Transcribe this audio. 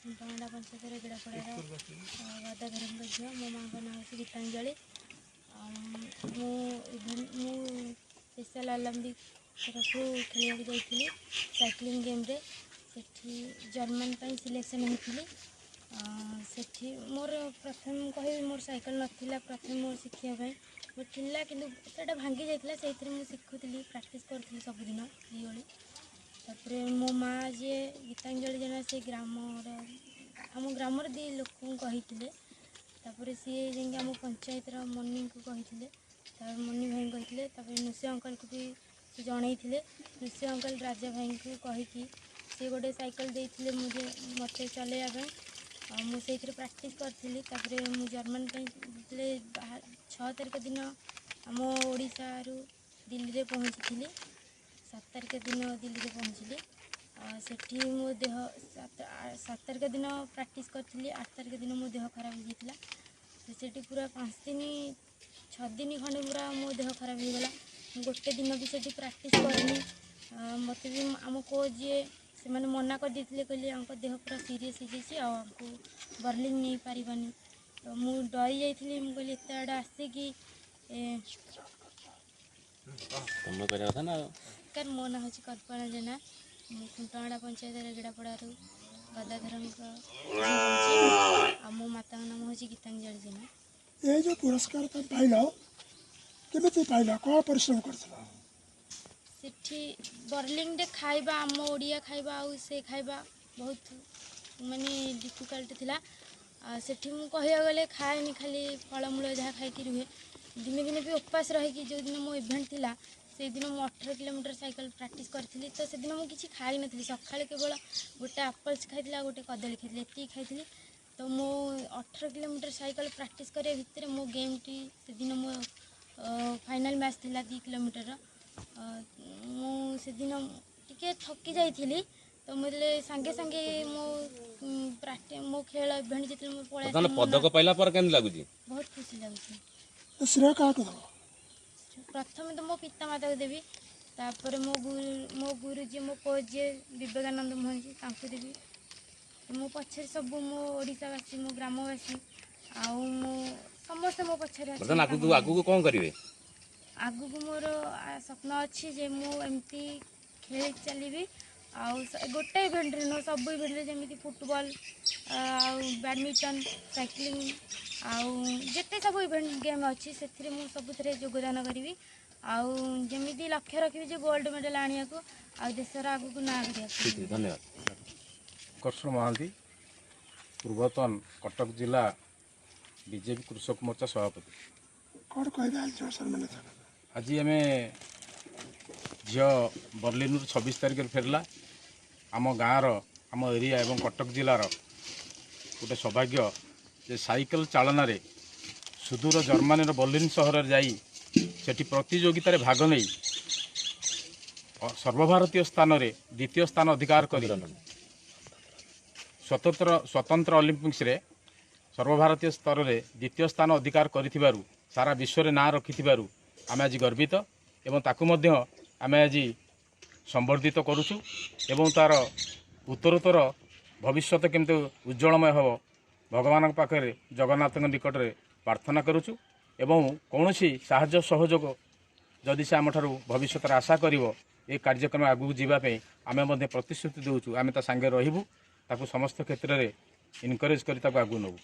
ଖୁଣ୍ଟମଣ୍ଡା ପଞ୍ଚାୟତର ଗିଡ଼ାପଡ଼ାର ଗଦାଧରଙ୍କ ଝିଅ। ମୋ ମାଆଙ୍କ ନାଁ ହେଉଛି ଗୀତାଞ୍ଜଳି। ମୁଁ ଇଭେଣ୍ଟ, ମୁଁ ସ୍ପେଶାଲ ଅଲମ୍ପିକ୍ ତରଫରୁ ଖେଳିବାକୁ ଯାଇଥିଲି ସାଇକ୍ଲିଂ ଗେମ୍ରେ। ସେଠି ଜର୍ମାନ ପାଇଁ ସିଲେକ୍ସନ୍ ହୋଇଥିଲି। ସେଠି ମୋର ପ୍ରଥମେ, ମୁଁ କହିବି, ମୋର ସାଇକେଲ ନଥିଲା। ପ୍ରଥମେ ମୋର ଶିଖିବା ପାଇଁ ମୋର ଥିଲା, କିନ୍ତୁ ସେଇଟା ଭାଙ୍ଗି ଯାଇଥିଲା। ସେଇଥିରେ ମୁଁ ଶିଖୁଥିଲି, ପ୍ରାକ୍ଟିସ୍ କରୁଥିଲି ସବୁଦିନ 2 ଓଳି। ତାପରେ ମୋ ମାଆ ଯିଏ ଗୀତାଞ୍ଜଳି ଜେନା, ସେ ଗ୍ରାମର, ଆମ ଗ୍ରାମର ଦୁଇ ଲୋକଙ୍କୁ କହିଥିଲେ। ତାପରେ ସିଏ ଯାଇକି ଆମ ପଞ୍ଚାୟତର ମନିଙ୍କୁ କହିଥିଲେ। ତାପରେ ମନି ଭାଇଙ୍କୁ କହିଥିଲେ। ତାପରେ ନୃସିଂହ ଅଙ୍କଲକୁ ବି ସେ ଜଣେଇଥିଲେ। ନୃସିଂହ ଅଙ୍କଲ ରାଜା ଭାଇଙ୍କୁ କହିକି ସିଏ ଗୋଟେ ସାଇକେଲ ଦେଇଥିଲେ ମୁଁ ଯେ ମୋତେ ଚଲେଇବା ପାଇଁ। ଆଉ ମୁଁ ସେଇଥିରେ ପ୍ରାକ୍ଟିସ୍ କରିଥିଲି। ତାପରେ ମୁଁ ଜର୍ମାନ ପାଇଁ ଯେତେବେଳେ 6 ତାରିଖ ଦିନ ଆମ ଓଡ଼ିଶାରୁ ଦିଲ୍ଲୀରେ ପହଞ୍ଚିଥିଲି, 7 ତାରିଖ ଦିନ ଦିଲ୍ଲୀରେ ପହଞ୍ଚିଲି। ସେଠି ମୋ ଦେହ, 7 ତାରିଖ ଦିନ ପ୍ରାକ୍ଟିସ୍ କରିଥିଲି, 8 ତାରିଖ ଦିନ ମୋ ଦେହ ଖରାପ ହେଇଯାଇଥିଲା। ତ ସେଠି ପୁରା 5 ଦିନ, 6 ଦିନ ଖଣ୍ଡେ ପୁରା ମୋ ଦେହ ଖରାପ ହେଇଗଲା। ମୁଁ ଗୋଟେ ଦିନ ବି ସେଠି ପ୍ରାକ୍ଟିସ୍ କରିନି। ମୋତେ ବି ଆମ କୋଚ୍ ଯିଏ, ସେମାନେ ମନା କରିଦେଇଥିଲେ। କହିଲେ, "ୟାଙ୍କ ଦେହ ପୁରା ସିରିୟସ୍ ହେଇଯାଇଛି ଆଉ ୟାଙ୍କୁ ବର୍ଲିନ୍ ନେଇପାରିବାନି।" ତ ମୁଁ ଡରି ଯାଇଥିଲି। ମୁଁ କହିଲି, ଏତେ ଆଡ଼େ ଆସିକି ତମେ କରିବା କଥା ନା ଆଉ। ନମସ୍କାର, ମୋ ନାଁ ହେଉଛି କଳ୍ପନା ଜେନା। ମୁଁ ଖୁଣ୍ଟମାଡ଼ା ପଞ୍ଚାୟତର ଗିଡ଼ାପଡ଼ାରୁ ଗଦାଧରଙ୍କ ଝିଅ କହୁଛି ଆଉ ମୋ ମାତାଙ୍କ ନାମ ହେଉଛି ଗୀତାଞ୍ଜଳି ଜେନା। ଏଇ ଯେଉଁ ପୁରସ୍କାର ତମେ ପାଇଲ, କେମିତି ପାଇଲ? କ'ଣ ପରିଶ୍ରମ କରିଥିଲ? ସେଠି ବର୍ଲିନରେ ଖାଇବା, ଆମ ଓଡ଼ିଆ ଖାଇବା ଆଉ ସେ ଖାଇବା ବହୁତ ମାନେ ଡିଫିକଲ୍ଟ ଥିଲା। ଆଉ ସେଠି ମୁଁ କହିବାକୁ ଗଲେ ଖାଏନି, ଖାଲି ଫଳମୂଳ ଯାହା ଖାଇକି ରୁହେ। ଦିନେ ଦିନେ ବି ଉପାସ ରହିକି, ଯେଉଁଦିନ ମୋ ଇଭେଣ୍ଟ ଥିଲା, ସେଇଦିନ ମୁଁ 18 କିଲୋମିଟର ସାଇକେଲ ପ୍ରାକ୍ଟିସ୍ କରିଥିଲି। ତ ସେଦିନ ମୁଁ କିଛି ଖାଇନଥିଲି। ସକାଳେ କେବଳ ଗୋଟେ ଆପଲ୍ସ ଖାଇଥିଲି ଆଉ ଗୋଟେ କଦଳୀ ଖାଇଥିଲି, ଏତିକି ଖାଇଥିଲି। ତ ମୁଁ 18 କିଲୋମିଟର ସାଇକେଲ ପ୍ରାକ୍ଟିସ୍ କରିବା ଭିତରେ ମୋ ଗେମ୍ଟି, ସେଦିନ ମୋ ଫାଇନାଲ୍ ମ୍ୟାଚ୍ ଥିଲା 2 କିଲୋମିଟରର। ମୁଁ ସେଦିନ ଟିକେ ଥକି ଯାଇଥିଲି। ତ ମୁଁ ଯେତେବେଳେ ସାଙ୍ଗେ ସାଙ୍ଗେ ମୋ ମୋ ଖେଳ ଇଭେଣ୍ଟ ଯେତେବେଳେ ମୁଁ ପଳେଇ ବର୍ତ୍ତମାନ ଆସିଲି, ମୋ ପଦକ ପାଇଲା ପରେ କେମିତି ଲାଗୁଛି? ବହୁତ ଖୁସି ଲାଗୁଛି। ଏ ଶ୍ରେୟ କାହାକୁ ଦେବ? ପ୍ରଥମେ ତ ମୋ ପିତା ମାତାକୁ ଦେବି। ତାପରେ ମୋ ଗୁରୁ ଯିଏ, ମୋ କୋଚ୍ ଯିଏ ବିବେକାନନ୍ଦ ମହାନ୍ତି, ତାଙ୍କୁ ଦେବି। ମୋ ପଛରେ ସବୁ ମୋ ଓଡ଼ିଶାବାସୀ, ମୋ ଗ୍ରାମବାସୀ ଆଉ ମୋ ସମସ୍ତେ ମୋ ପଛରେ ବର୍ତ୍ତମାନ ଅଛନ୍ତି। ଆଗକୁ ତାଙ୍କ ଆଗକୁ କ'ଣ କରିବେ? ଆଗକୁ ମୋର ସ୍ୱପ୍ନ ଅଛି ଯେ ମୁଁ ଏମିତି ଖେଳି ଚାଲିବି ଆଉ ଗୋଟେ ଇଭେଣ୍ଟରେ ନୁହଁ, ସବୁ ଇଭେଣ୍ଟରେ, ଯେମିତି ଫୁଟବଲ୍ ଆଉ ବ୍ୟାଡ଼ମିଣ୍ଟନ, ସାଇକ୍ଲିଂ ଆଉ ଯେତେ ସବୁ ଇଭେଣ୍ଟ ଗେମ୍ ଅଛି, ସେଥିରେ ମୁଁ ସବୁଥିରେ ଯୋଗଦାନ କରିବି। ଆଉ ଯେମିତି ଲକ୍ଷ୍ୟ ରଖିବି ଯେ ଗୋଲ୍ଡ ମେଡ଼ାଲ ଆଣିବାକୁ ଆଉ ଦେଶର ଆଗକୁ ନାଁ କରିବାକୁ। ଠିକ୍, ଧନ୍ୟବାଦ। ଆକର୍ଷଣ ମହାନ୍ତି, ପୂର୍ବତନ କଟକ ଜିଲ୍ଲା ବିଜେପି କୃଷକ ମୋର୍ଚ୍ଚା ସଭାପତି। କ'ଣ କହିବେ ଆଜି ଯେଉଁ ସମ୍ମାନିତ? ଆଜି ଆମେ, ଝିଅ ବର୍ଲିନରୁ 26 ତାରିଖରେ ଫେରିଲା। ଆମ ଗାଁର, ଆମ ଏରିଆ ଏବଂ କଟକ ଜିଲ୍ଲାର ଗୋଟେ ସୌଭାଗ୍ୟ ଯେ ସାଇକେଲ ଚାଳନାରେ ସୁଦୂର ଜର୍ମାନୀର ବର୍ଲିନ ସହରରେ ଯାଇ ସେଠି ପ୍ରତିଯୋଗିତାରେ ଭାଗ ନେଇ ସର୍ବଭାରତୀୟ ସ୍ଥାନରେ ଦ୍ୱିତୀୟ ସ୍ଥାନ ଅଧିକାର କରି ସ୍ୱତନ୍ତ୍ର ଅଲିମ୍ପିକ୍ସରେ ସର୍ବଭାରତୀୟ ସ୍ତରରେ ଦ୍ୱିତୀୟ ସ୍ଥାନ ଅଧିକାର କରିଥିବାରୁ, ସାରା ବିଶ୍ୱରେ ନାଁ ରଖିଥିବାରୁ ଆମେ ଆଜି ଗର୍ବିତ ଏବଂ ତାକୁ ମଧ୍ୟ ଆମେ ଆଜି ସମ୍ବର୍ଦ୍ଧିତ କରୁଛୁ ଏବଂ ତା'ର ଉତ୍ତରୋତ୍ତର ଭବିଷ୍ୟତ କେମିତି ଉଜ୍ଜଳମୟ ହେବ, ଭଗବାନଙ୍କ ପାଖରେ, ଜଗନ୍ନାଥଙ୍କ ନିକଟରେ ପ୍ରାର୍ଥନା କରୁଛୁ। ଏବଂ କୌଣସି ସାହାଯ୍ୟ ସହଯୋଗ ଯଦି ସେ ଆମଠାରୁ ଭବିଷ୍ୟତରେ ଆଶା କରିବ, ଏ କାର୍ଯ୍ୟକ୍ରମ ଆଗକୁ ଯିବା ପାଇଁ ଆମେ ମଧ୍ୟ ପ୍ରତିଶ୍ରୁତି ଦେଉଛୁ। ଆମେ ତା ସାଙ୍ଗରେ ରହିବୁ, ତାକୁ ସମସ୍ତ କ୍ଷେତ୍ରରେ ଏନକରେଜ୍ କରି ତାକୁ ଆଗକୁ ନେବୁ।